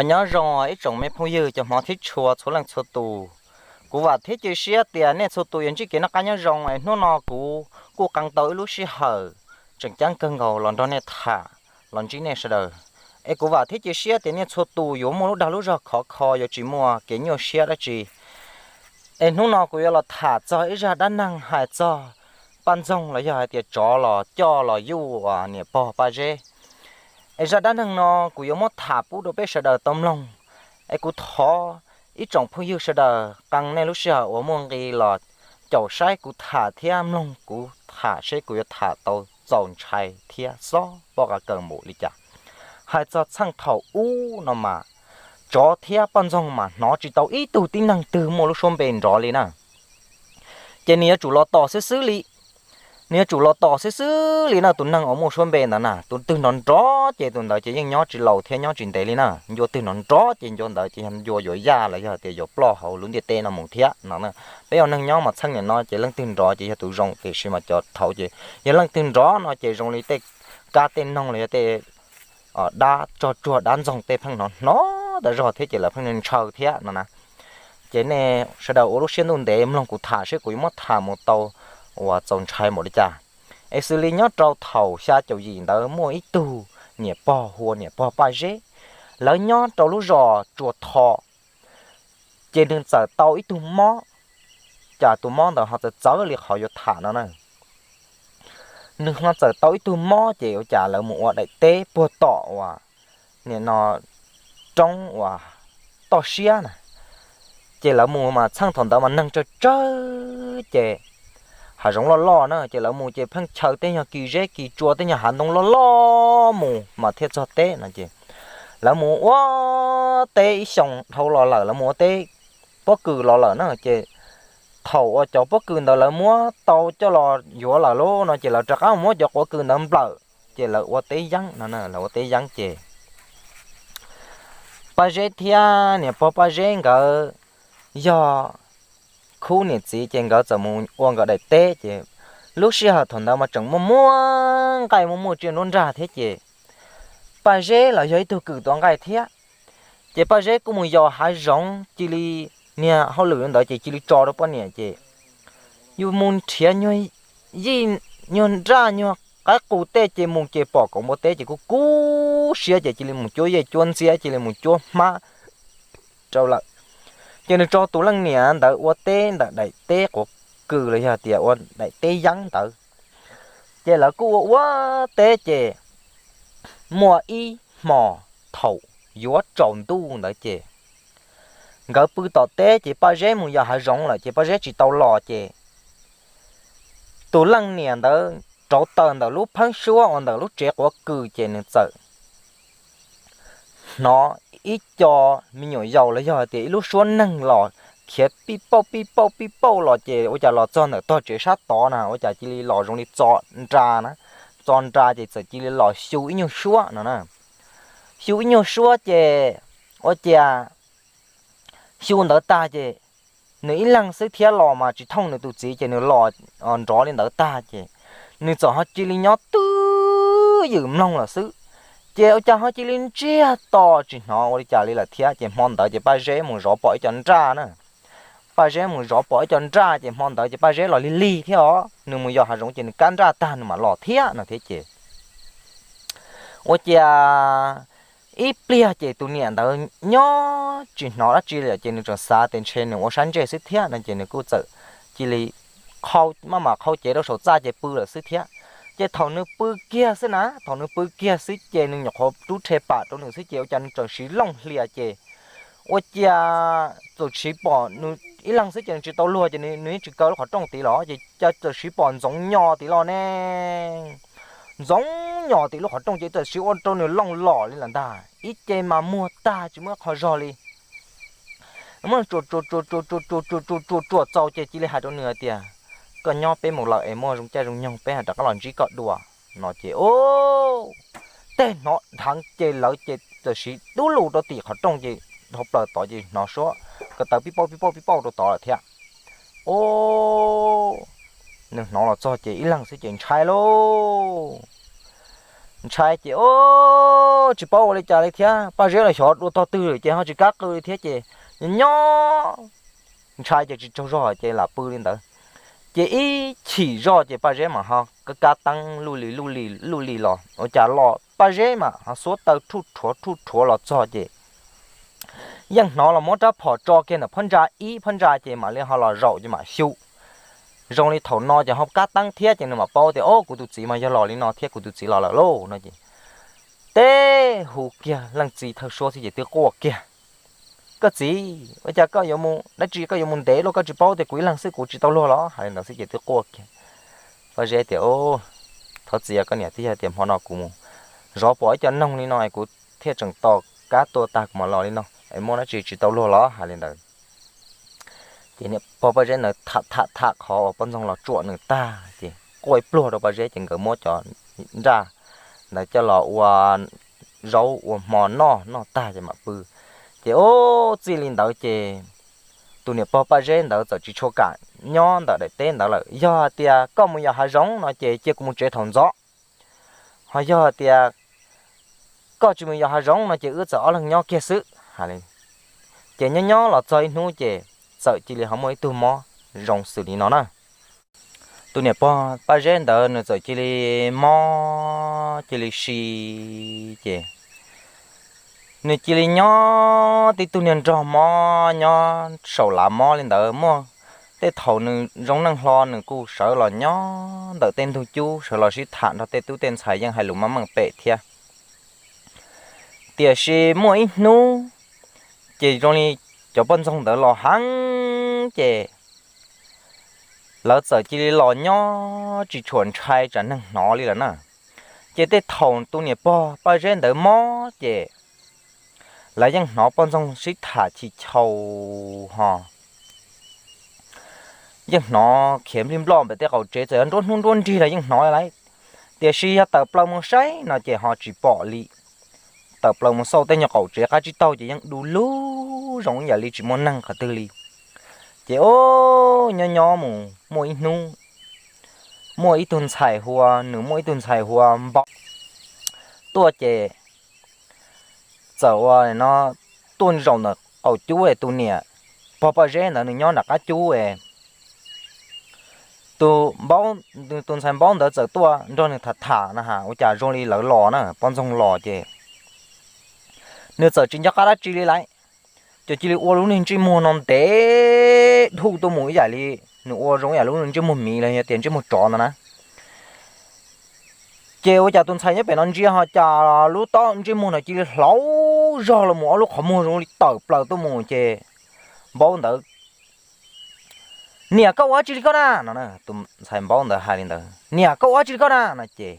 Nyob zoo ib tsoom me phooj ywg cov hmov thiab tshua txhua leej txhua tus. Kuv vam thiab cia siab tias nej txhua tus yuav ntsib kev noj qab nyob zoo es hnub no kuv kuj qee tau ib lub sij hawm tseem ceeb kawg nkaus los nrog nej tham, los ntsib nej sawv daws. Es kuv vam thiab cia siab tias nej txhua tus yuav muaj lub dag lub zog khov kho, yuav tsis muaj kev nyuaj siab dab tsi. Es hnub no kuv yuav los tham txog ib zaj dab neeg hais txog Paj Ntxoog los yog hais tias tsov los coj los yuj uas niam pog Paj Zeb. Es zaj dab neeg no kuv yuav muab tham pub rau peb sawv daws tau mloog. Es kuv thov ib tsoom phooj ywg sawv daws qee nej lub sij hawm uas muaj nqi los caum saib kuv tham thiab mloog kuv tham seb kuv yuav tham tau txaus ntshai thiab xob pob qa kawg npaum li cas. Hais txog txheej thaum ub no mas, tsov thiab Paj Ntxoog mas hnov tsis tau ib tug tib neeg twg muaj lub suab npe nrov li na. Ces nws yuav tsum los tos xwb xwb li. Nws yuav tsum los tos xwb xwb li na, tus neeg uas muaj suab npe ntawd na, tus twg nrov nrov ces tus ntawd ces yeej nyob tsis laus thiab nyob tsis ntev li na. Ncua twg nrov nrov ces ncua ntawd ces yog ncua yuav yaj los yog tias yuav ploj hauv lub ntiaj teb no mus thiab no. Peb ua neeg nyob mas txheej niam no ces leej twg nrov ces yog tus zoo, tiam sis mas cov thaud ces yog leej twg nrov no ces zoo li tej kab tej noog los yog tej dab tsog tsuag dab ntxoog tej pheej hnov hnov tas zog thiab ces lawv pheej ntshaw thiab no na. Ces nej sawv daws ua lub siab ntuj ntev mloog kuv tham seb kuv yuav muab tham mus tau uas txaus ntshai npaum li cas. Es xws li nyob rau thaum xya caum yim ntawd muaj ib tug niam pog hu ua niam pog Paj Zeb, lawv nyob rau lub zos Tsuas Tho. Ces nws txawm tau ib tug mob, cas tus mob ntawd ho txawv txawv li qhov yuav tham no na. Nws ho txawm tau ib tug mob ces ua cas lawv mus ua daim teb puag tom uas nim no roob uas toj siab na. Ces lawv mus mas txheej thaum ntawd mas neeg tsawg tsawg ces hav zoov loj loj na, ces lawv mus ces pheej chaw tej nyuag kis zeb kis tsua tej nyuag hav ntoo loj loj mus mas thiaj txog teb no ces lawv mus ua teb ib xyoos dhau los lawm, lawv mus ua teb pob kws los lawm na. Ces thaum uas cov pob kws ntawd lawv muab tau coj los yuav lawm lauj no ces lawv rov qab mus muab cov quav kws ntawd nplawm, ces lawv ua teb yeeb no, lawv ua teb yeeb ces Paj Zeb thiab niam pog Paj Zeb nkawd yog khub niam txiv ces nkawd txawm mus ua nkawd daim teb ces lub sij hawm thaum ntawd mas tseem muaj muaj nqaij muaj muaj tsiaj nruab nrag thiab ces Paj Zeb los yog ib tug kws tua nqaij thiab. Ces Paj Zeb kuj mus yos hav zoov cia li, niag hauj lwm ntawd ces cia li tso rau poj niam ces yus mus nrhiav nyuag yij, nyuag nraj nyuag qaib qus tej ces mus ces pom kaum npua teb ces kuj kub siab ces cia li mus cuab yej cuab ntxiab cia li mus cuab hmab rau lawm. Ces nws tso tus leej niam ntawd ua teb ntawm daim teb quav kws los yog tias ua daim teb yeeb ntawd. Ces lawv kuj ua ua teb ces muaj ib hmos thaum yuav tsaus ntuj ntawd ces nkawd pw tom teb ces Paj Zeb mus yos hav zoov lawm ces Paj Zeb tsis tau los ces tus leej niam ntawd rauv taws ntawm lub pheeb suab uas ntawm lub tsev quav kws ces nws txawm hnov ib co me nyuam yaus los yog tias ib lub suab neeg los khiav pij pauj pij pauj pij pauj los ces ua cas los txog ntawm tog tsev sab tod na ua cas cia li los zoo li txo nra na, txo nra ces txawm cia li los xyu ib nyuag suab no na. Xyu ib nyuag suab ces ua cas xyu ntawd tag ces nws ib leeg xwb thiab los mas tsis thooj nws tus txiv ces nws los nrov li ntawd tag ces nws txawm ho cia li nyob twj ywm mloog lawm xwb. Ces ua cas ho cia li ntsiag to tsis hnov ua li cas li lawm thiab ces hmo ntawd ces Paj Zeb mus zov pom ib co nraj na. Paj Zeb mus zov pom ib co nraj ces hmo ntawd ces Paj Zeb los lig lig thiab os, nws mus yos hav zoov ces nws kab nraj tag nws mam los thiab no thiab ces ua cas ib pliag ces tus niam ntawd nyob tsis hnov dab tsi li ces nws tseem xav tias ntshe nws ua sab ntsej xwb thiab no ces nws kuj txawm cia li qhau maj mam qhau cev rau saum txaj ces pw lawm xwb thiab. Ces thaum nws pw kiag xwb na, thaum nws pw kiag xwb ces nws nyuam qhuav rub rhe pam rau nws xwb ces ua cas nws txawm siv looj hlias ces ua cas txawm siv pom nws ib leeg xwb ces nws tsis tau luag ces nws yeej tsis kaw lub qhov rooj tid los ces cas txawm siv pom Ntxoov Nyos tid los ne. Ntxoov Nyos tim lub qhov rooj ces txawm siv ua rau nws looj lom li lawm ntag, ib ce mas muag tag tsis muaj qho zog li. Tsuam tsuam tsuam tsuam tsuam tsuam tsuam tsuam tsuam tsuam tsuam tsuam txaus ces cia li hais rau nws hais tias, koj nyob peb mus lawm es muaj zoo caij zoo nyoog peb hais rov qab los ntsib koj dua no ces o, tej hnov dheev ces lawv ces txawm siv dub lus rau tim qhov rooj ces dhau plaws tod ces hnov suab ko taw pib pauj pib pauj pib pauj rau tod lawm thiab. O, nws hnov los txog ces ib leeg xwb ces ntshai lauj. ntshai ces ub tsis paub ua li cas li thiab, Paj Zeb los xyov dua tog twg ces ho tsis kam qw li thiab ces nyob ntshai ces tsis tsaug zog ces lam pw li ntawd. Ces ib chim zoj ces Paj Zeb mas ho kab kab teeb luj li luj li luj li los ua cas los Paj Zeb mas ho xuab taw rhuj rhuav rhuj rhuav los txog ces yeej hnov los muab rab phom tso kiag ntawm phab ntsa ib phab ntsa ces mam li ho los zaum ces mam xyu. Zoo li thaum no ces ho kab teeb thiab ces nws mam paub tias o kuv tus txiv mas yog los li no thiab kuv tus txiv los lawm lauj no ces teb hu kiag leej txiv thawj suab xwb ces twb quaj kiag. Koj txiv, ua cas koj yuav mus dab tsi, koj yuav mus ntev luaj, koj tsis paub tias kuv ib leeg xwb kuv tsis tau luag los? Hais li ntawd xwb ces twb quaj kiag. Paj Zeb tias thov txim koj niam, twb yog tias hmo no kuv mus zov pom ib co noog li no es kuv thiaj tseem tos kab tua tag kuv mam los li no es muaj dab tsi tsis tau luag los? Hais li ntawd ces niam pog Paj Zeb ntawd tham tham tham qhov uas poj ntxoog los tsuam nws tag ces quaj ib pluag rau Paj Zeb ces nkawd muab cov nraj ntawd coj los ua zaub ua hmo noj, noj tag ces mam pw. Ces ub txij li ntawd ces tus niam pog Paj Zeb ntawd txawm tsis tshua kam nyob ntawm daim teb ntawd lawm. Yog hais tias koj mus yos hav zoov no ces cia kuv mus tsev thaum ntxov, ho yog hais tias koj tsis mus yos hav zoov no ces wb txawm ob leeg nyob kiag xwb. Ces nyob nyob los txog ib hnub ces txawm cia li ho muaj ib tug mob zoo xws li no na. Tus niam pog Paj Zeb ntawd nws txawm cia li mob cia li si ces nws cia li nyob tib tug niag nrog mob nyob saum lav mob li ntawd. Muaj tej thaum nws zoo neej hlo nws kuj sawv los nyob ntawm tej ntug cub sawv los sib tham nrog tej tub tej ntxhais yeej hais lus maj meej pem thiab. Tiam sis muaj ib hnub ces zoo li cov poj ntxoog ntawd los heev ces lawv txawm cia li los nyob tsis tshua ntshai tsam neeg hnov li lawm na. Ces tej thaum tus niam pog Paj Zeb ntawd mob ces lawv yeej hnov poj ntxoog sib tham chis chaus ho yeej hnov khiav nplij nploj npaum tej qaum tsev, txawm yog nruab hnub nruab nrig los yeej hnov lawm. Tiam sis yog tawm plaws mus saib no ces ho tsis pom li. Tawm plaws mus xauj tej nyuag qaum tsev qab tsib taug ces yeej du lug zoo ib yam li tsis muaj neeg qhov twg li. Ces ub nyob nyob mus muaj ib hnub muaj ib tug ntxhais hu ua, nws muaj ib tug ntxhais hu ua Npaub tuaj ces txawm ua no tuaj zaum ntawm qaum cub es tus niam pog Paj Zeb ntawd nws nyob nram qab cub es tus Npaub, tus ntxhais Npaub ntawd txawm tuaj nrog nws tham tham no ha, ua cas zoo li lawv los na, poj ntxoog los ces nws txawm tsis nco qab dab tsi li lawm. Ces cia li ua lub niag ntsej muag no ntev dhuj tuaj mus ib yam li nws ua zoo ib yam lub ntsej muag miv los yog tias ntsej muag tsov ntawd na. Ces ua cas tus ntxhais nyob pem no ntsia ho cas lub taub ntsej muag no cia li hlauv zog los mus ob lub qhov muag zoo li tawm plaws tuaj mus ces Npaub ntawd, niam koj ua dab tsi li koj na no, tus ntxhais Npaub ntawd hais li ntawd, niam koj ua dab tsi li koj na no ces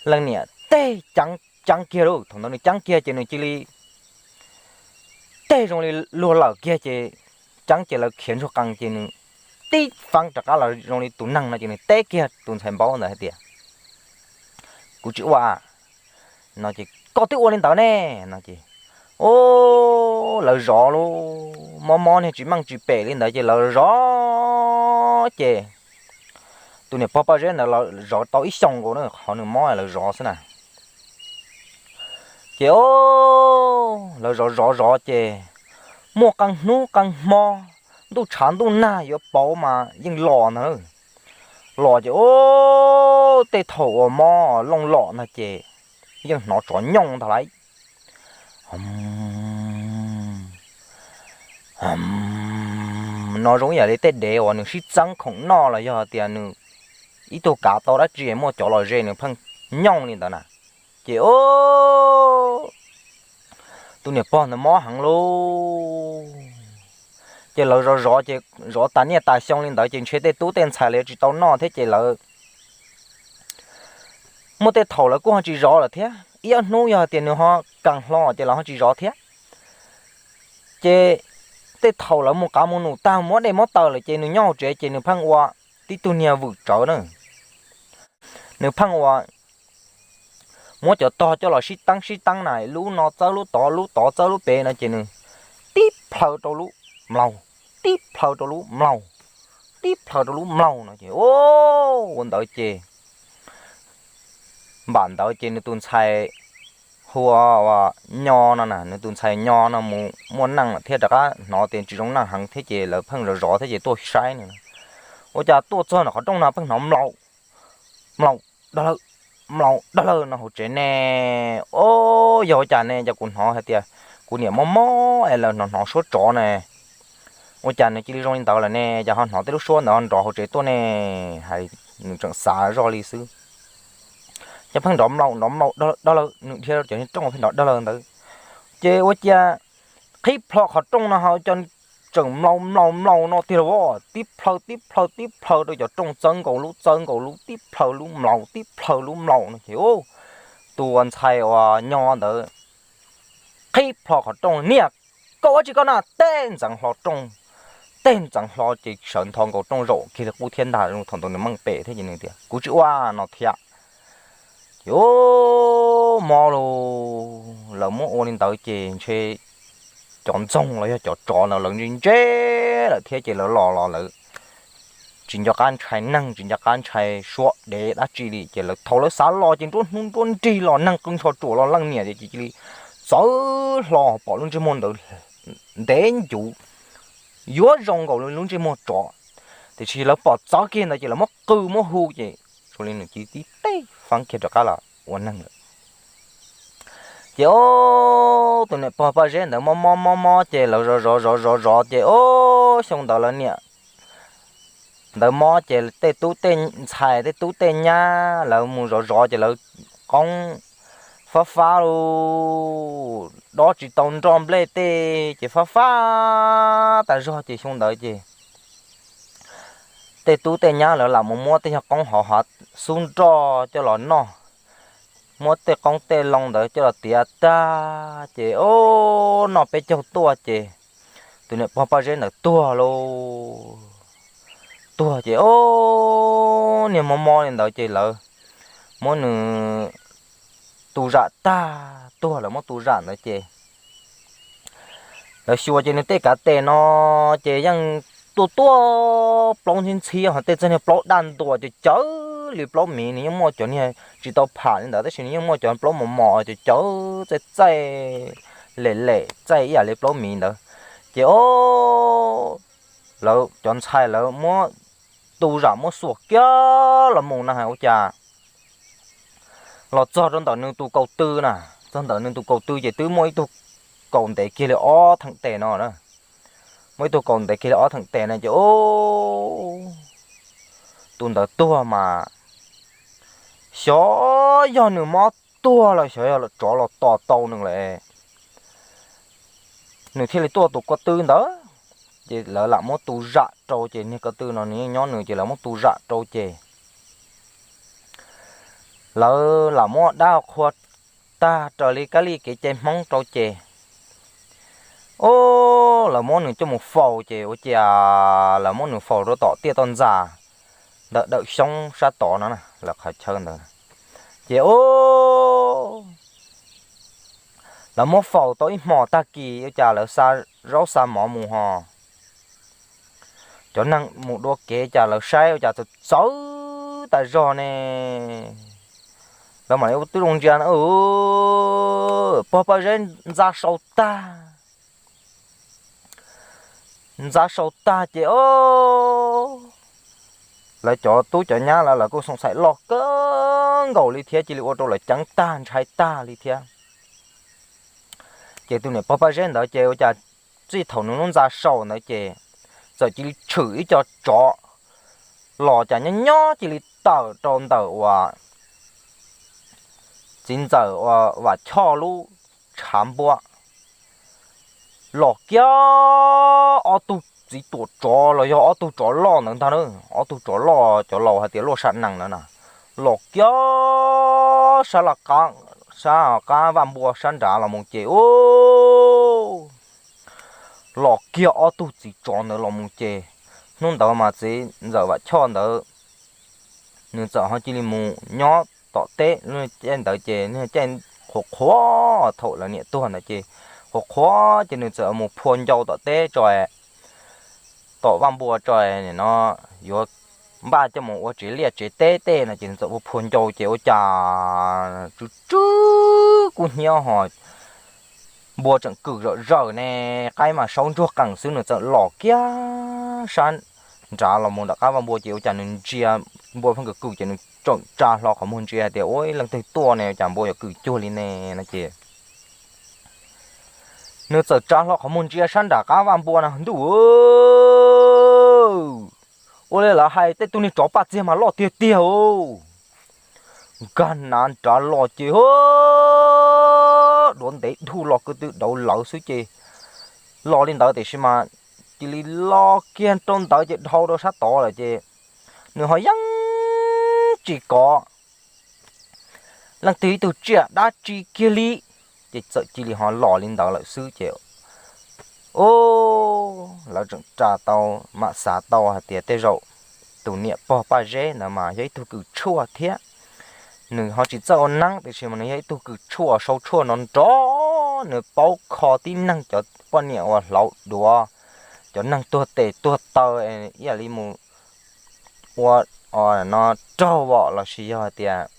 leej niam teb ceeb kiag lauj, thaum ntawd nws ceeb kiag ces nws cia li teb zoo li luag lawm kiag ces ceeb ces lawv khiav ntsuag qees ces nws tib feeb rov qab los zoo li tus neeg no ces nws teb kiag tus ntxhais Npaub ntawd hais tias, kuv tsis ua no ces koj twb ua li ntawd ne no ces, u, lawv zov lub mob mob niag tsis meej tsis pem li ntawd ces lawv zov ces tus niam pog Paj Zeb ntawd lawv zov tau ib xyoos nkaus na, qhov nws mob lawv zov xwb na. Ces lawv zov zov zov ces muaj qee hnub qee hmo, ntuj tshav ntuj nag yuav pauv mas yeej los ntag. Los ces u, tej thaum uas mob looj lom ntag ces yeej hnov tsov nyooj ntag lauj. No zoo ib yam li tej dev uas nws sib txeeb khoom noj los yog tias nws ib tug kav tau dab tsi muaj cov los ze nws pheej nyooj li ntawd na. Ces tus niam pog ntawd mob heev lauj. Ces lawv zov zov ces zov tas niaj tas xyoo li ntawd ces ntshe tej tub tej ntxhais lawv yuav tsis tau noj thiab ces lawv muaj tej thaum lawv kuj ho tsis zov lawm thiab, ib ob hnub yog hais tias nws ho kheev hlo ces lawv ho tsis zov thiab. Ces tej thaum lawv mus qav mus num tag muab dej muab taws lawm ces nws nyob hauv tsev ces nws pheej ua tib tug niag vwm tsawv na. Nws pheej ua muab cov tog coj los sib teeb sib teeb na, lub no txawb lub tod, lub tod txawb lub pem no ces nws tib plhaw rau lub mlaug, tib plhaw rau lub mlaug, tib plhaw rau lub mlaug no ces ua ntawd ces npam ntawd ces nws tus ntxhais hu ua Nyo no na, nws tus ntxhais Nyo no mus muaj neej thiab rov qab hnov tias tsis zoo neej heev thiab ces lawv pheej zov zov thiab ces tuaj saib nws. Ua cas tuaj txog ntawm qhov rooj no pheej hnov mlaus mlaus dag lawg, mlaus dag lawg no hauv tsev ne. Au, yog ua cas ne, cas kuv hnov hais tias kuv niam mob mob es lawv hnov hnov suab tsov ne. Ua cas nws cia li zoo li ntawd lawm ne, cas ho hnov tej lub suab ntawd ho nrov hauv tsev tuaj ne? Hais nws tseem xav zoj li xwb. Ces pheej nrov mlaus nrov mlaus dag lawg, nws dhia rau cov niag rooj pheej nrov dag lawg ntawd. Ces ua cas qhib plho qhov rooj no ho cov tseem mlaus mlaus mlaus no tiag los, tib plhaw tib plhaw tib plhaw rau cov rooj, txawv nkaus lub txawv nkaus lub, tib plhaw lub mlaus tib plhaw lub mlaus no ces tus ntxhais uas Nyo ntawd qhib plho qhov rooj, niam, koj ua tsi koj na, tej ntxeev hlo rooj, tej ntxeev hlo ces sawv ntho nkaus rooj zaum kiag li qub thiab ntag. Thaum ntawd nws meej pem thiab ces nws tias kuv tsis ua no thiab. Ces mob lawm, lawv muab ua li ntawd ces ntshe cov ntxoog los yog cov tsov no lawv ntse ntse lawm thiab ces lawv los los lawv tsis nco qab ntshai neeg, tsis nco qab ntshai suab dev dab tsi li. Ces lawv thaum lawv xav los ces nruab hnub nruab nrig los neeg qw ntsho ruam los leej niam ces cia li txawv hlo, pom lub ntsej muag ntawd ntev ncuv yuav zoo nkaus li lub ntsej muag tsov. Tiam sis lawv pom txawv kiag ntawd ces lawv muab qw muab hu ces zoo li nws cia li tib teb faab kiag rov qab los ua neeg lawm. Ces tus niam pog Paj Zeb ntawd mob mob mob mob ces lawv zov zov zov zov zov ces ua xyoo ntawd lawv niam ntawd mob ces tej tub tej ntxhais tej tub tej nyab lawv mus zov zov ces lawv qoob fab fab lug, dob tsis tau nroj nplej tej ces fab fab tas zog ces xyoo ntawd ces tej tub tej nyab lawv lam mus muab tej yog qoob hauv hav xub nroj coj los noj, muab tej qoob tej loo ntawd coj los tiav tag ces ua noj peb caug tuaj ces tus niam pog Paj Zeb ntawd tuag lauj. Tuag ces ua niag mob mob li ntawd ces lawv muab nws tu zam tag, tuag lawv muab tu zam ntawd ces lawv xyuas ces nws tej kav tes no ces yeej tuaj tuaj plaub ntxhib ntxhib ho tej txoj niag plaub daj ntuas cawv cawv li plaub miv, nws yeej muaj cov niag tsis tau pham li ntawd tab sis nws yeej muaj cov plaub mos mos cawv cawv txaij txaij lem lem txaij ib yam li plaub miv ntawd. Ces o lawv cov ntxhais lawv muab tu zam muab xuas kiag los mus na has ua cas los txog rau ntawm nws tus kaus tw na, txog ntawm nws tus kaus tw ces twb muaj ib tug kaus ntev kiag li ob theem tes no na. Muaj ib tug kaus ntev kiag li ob theem tes na ces tus ntawd tuag mas xyov yog nws mob tuag los xyov yog tsov los tos tau nws lawm, nws thiaj li tuaj tus ko tw ntawd. Ces lawv lam muab tu zam rau ces niag ko tw no nws yeej nyob nws ces lawv muab tu zam rau ces lawv lam muab dab qhua tag raws li kab li kev cai Hmoob rau ces o lawv muab nws coj mus faus ces ua cas lawv muab nws faus rau tom tiaj toj ntxas ntawm dawm xyoob sab tod no lawv qhov chaw ntawd. Ces o lawv muab faus tau ib hmos tag kis ua cas lawv xa zaub xa mov mus ho cov neeg mus dua kev cas lawv saib ua cas txawv txawv tas zog ne. Lawv mam li twb zoo ntsia, pog Paj Zeb ntxa sau tag, ntxa sau tag ces o lawv cov tub cov nyab lawv lawv kuj xoom xaim loj kawg nkaus li thiab cia li ua rau lawv ceeb tag ntshai tag li thiab. Ces tus niam pog Paj Zeb ntawd ces ua cas txij thaum nws lub ntxa sau ntawd ces txawm cia li tshwm ib co tsov los cas nyob nyob cia li tawm rau ntawm uas txiv ntxawm uas Vam Choj lub tshav npua los kiag ob tug txiv tuam tsov los yog ob tug tsov loj ntawd ntag na, ob tug tsov loj cov laus hais tias luaj sam nees ntawd na, los kiag sab laj qab, sab qab vaj npua sab nrad los mus ces u los kiag ob tug txiv tsov ntawd los mus ces hnub ntawd mas txiv ntxawm Vam Choj ntawd nws txawm ho cia li mus nyob tom teb. Caij ntawd ces caij qhuav qhuav thaum lawv niam tuag ntawd ces qhuav qhuav ces nws txawm mus phua ncau tom teb tso, tom vaj npua tso, nim no yuav npaj coj mus ua tsev liaj tsev teb tej no ces nws txawm ua phua ncau ces ua cas tsw tsw kub hnyiab ho npua tseem kwm zom zaws ne, qaib mas saub ntsuag qees xwb, nws txawm los kiag sab nrad los mus nram qab vaj npua ces ua cas nws ntsia npua pheej kwm kwm ces nws txawm tsa hlo qhov muag ntsia hais tias ua ib leej twg tuaj ne, ua cas npua yuav kwm cuag li ne no ces nws txawm tsa hlo qhov muag ntsia sab nram qab vaj npua no, ntuj, ua li lawv hais tej tug niag tsov paj txiag mas loj tiag tiag. Nkag nav nrad los ces hu, duav ntev dhau los ko tw dauv lawv xwb ces los li ntawd tiam sis mas cia li los kiag rau ntawd ces dhau rau sab tod lawm ces nws ho yeej tsis kov leej twg ib tug tsiaj dab tsi kiag li, ces txawm cia li ho los li ntawd lawm xwb ces, o, lawv tseem tsa tau, mam xav tau hais tias tej zaum tus niam pog Paj Zeb ntawd mas yog ib tug kws tshuaj thiab. Nws ho tsis txawj ua neeb tiam sis mas nws yog ib tug kws tshuaj, sau tshuaj nrov nrov, nws paub kho tib neeg cov poj niam uas hlauv duav, cov neeg tuag tes tuag taw, ib yam li mus ua no raug vom los sis yog hais tias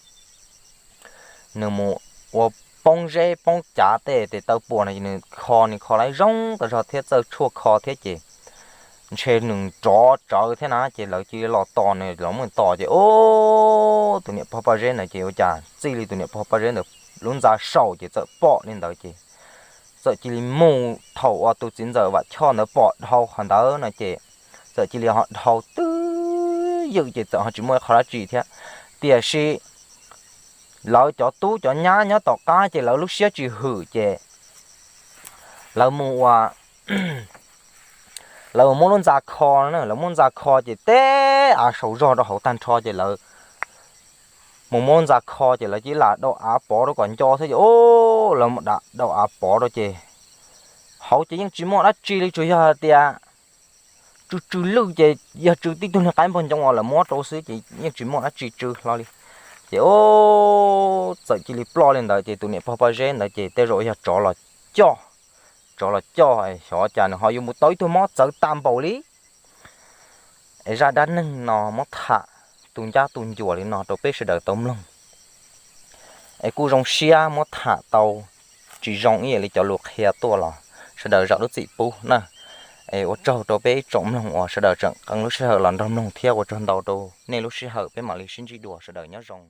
nws mus ua poob zeb poob cav tej tes taw puas no ces nws kho, nws kho lawv zoo tas zog thiab txawj tshuaj kho thiab ces ntshe nws nrov tsawv thiab na ces lawv cia li los tos nws los muab tos ces, o, tus niam pog Paj Zeb ntawd ces ua cas txij li tus niam pog Paj Zeb ntawd lub ntxa saum ces txawm pom li ntawd ces txawm cia li mus thaum uas tus txiv ntxawm Vam Choj ntawd pom dhau qhov ntawd no ces txawm cia li ho dhau twb ywm ces txawm ho tsis muaj ib qho dab tsi thiab. Tiam sis lawv cov tub cov nyab nyob tom qab ces lawv lub siab tsis hwm ces lawv mus ua, lawv mus muab lub ntxa kho, lawv muab ntxa kho ces teb av saum zog rau hauv tag nrho ces lawv mus muab lub ntxa kho ces lawv cia li lam dau av pov rau kom nco xwb ces, o, lawv mus dam dau av pov rau ces hauv ces yeej tsis muaj dab tsi li, tsuas yog hais tias tsw tsw lwj ces yog tsw tib tug niag qaib npog ncoo uas lawv muab rau xwb ces yeej tsis muaj dab tsi tsw hlo li. Ces, o, txawm cia li ploj li ntawd ces tus niam pog Paj Zeb ntawd ces tej zaum yog tsov los coj, tsov los coj xyov cas nws ho yuav mus tau ib tug mob txawv tag npaum li. Es zaj dab neeg no muab tham tu ncab tu ncua li no rau peb sawv daws tau mloog. Es kuj zoo siab muab tham tau tsis zoo ib yam li cov lus qhia tuaj los sawv daws zam lub txim pub na. Es ua tsaug rau peb ib tsoom mloog uas sawv daws tseem qee lub sij hawm los nrog mloog thiab ua tsaug ntau rau nej lub sij hawm, peb mam li sib ntsib dua, sawv daws nyob zoo.